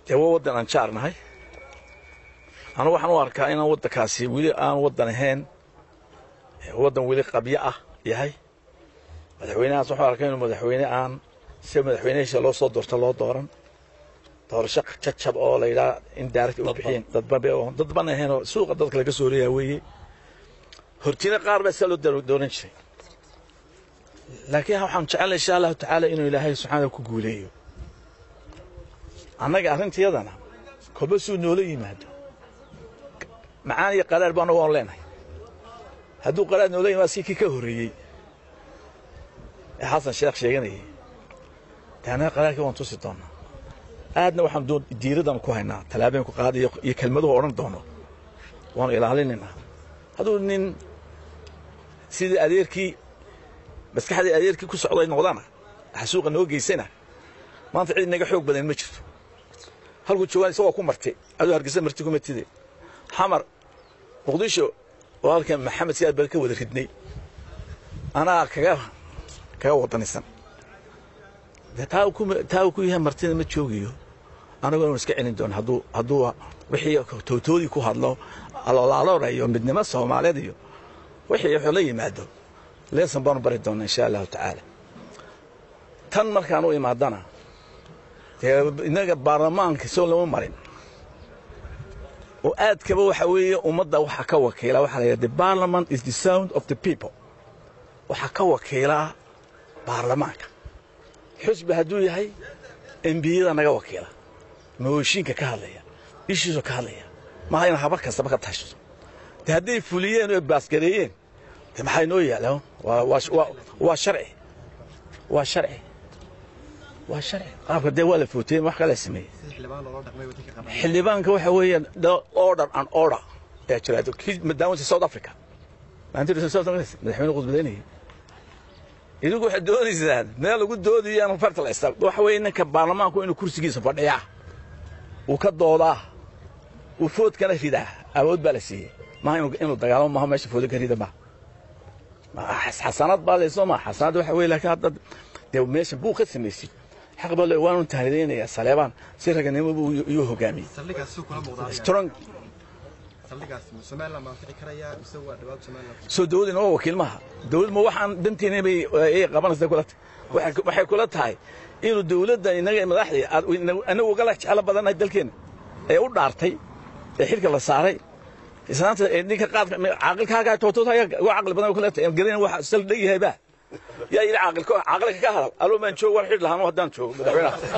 Dee waa waddan aan jaarnahay. Anu waxaan u arkaa inaan waddankaasi weli aan waddan ahayn, waddan weli qabyo ah yahay. Madaxweynahaas waxaan arkaa inuu madaxweyne aan si madaxweynehiisa loo soo doorto loo dooran, doorasho jajab oo la yidhaha in direct u bixiyeen dadban ahayn oo suuqa dadka laga soo reeyaa weeye. Hortina qaar baa sidaa loo dooran jiray, laakiin waxaan jecelnay insha Allahu tacaala inuu Ilaahay subxaana ku guuleeyo. Annaga arrintayadana kolba suu noola yimaado macaan iyo qaraar baan waan leenahay. Hadduu qaraar noola yimaado si kii ka horreeyey ee Xasan Sheekh sheeganayay, dee annaga qaraarkii waan tusi doonaa. Aadna waxaan diiraddan ku haynaa tallaabeen ku qaadayo iyo kelmaduhu odhan doono waanu ilaalinaynaa. Hadduu nin sidii adeerkii maskaxdii adeerkii ku socday noqdana, waxa suuqa noo geysana maanta cid inaga xoog badan ma jirto. Halkuu joogaan isagoo ku martay, aduu Hargeysa marti kuma tide. Xamar, Muqdisho oo halkan Maxamed Siyaad baan ka wada ridnay, anaa kaga wadanisan. Dee taa uu ku yahay martina ma joogayo, anaguna waan iska celin doona hadduu wixii towtoodii ku hadlo, aloolaaloora iyo midnimo Soomaaliyeed iyo wixii wuxuu la yimaado, leesan baanu bari doonaa insha Allahu tacaala. Tan markaan u imaadana, dee innaga baarlamaanka soo lama marin oo aadkaba waxa weeye ummadda waxa ka wakiila. Waxaa la yidhaha "The parliament is the sound of the people." Waxaa ka wakiilaa baarlamaanka. Xusbi hadduu yahay, MP-yada naga wakiila, mooshinka ka hadlaya, ishiisu ka hadlaya, maaha in habar kastaba ka tashato. De hadday fuliyeen oo baasgareeyeen, de maxaa inoo yaala? Waa sharci, waa sharci, waa sharci. Qaabka dee waa la footeyey, wax kala sameeyey. Xildhibaanka waxa weeyaan order and order ayaa jira. Kii madaawanta South Africa maalintii South Africa madaxweyne khudbadaynayay, idigu waxaad doonaysaan meel lagu doodayo aan farta la istaa. Waxa weeye ninka baarlamaanku inuu kursigiisa fadhiyaa, uu ka doodaa, uu foodkana ridaa. Awood baa la siiyey. Maaha inuu dagaalamo, maaha meesha fooda ka rida, maaha. Xasanad baa leysoo maa xasanad waxa weye. Laakiin hadda dee meesha buu ka samaysid, xaq baa le. Waanu tahnidaynayaa Saleebaan, si raganimo buu iyuu hogaamiyey strong. Soo dawladda inoo wakiil maaha. Dawlad ma waxaan danteena bay ay qabanaysaa kula tahay? Waxay kula tahay inuu dawladda inaga madaxdii anagu uga jeclo badannahay dalkeena ee u dhaartay ee xilka la saaray islaanta ninka qaadka caaqilkaaga tootood uga caqli badan kula tahay garan waxa sal dhig yahay ba yaa yidhi caaqilka ka hadal aloo maan joog war xidh lahaan haddaan joogo madaxweynaha.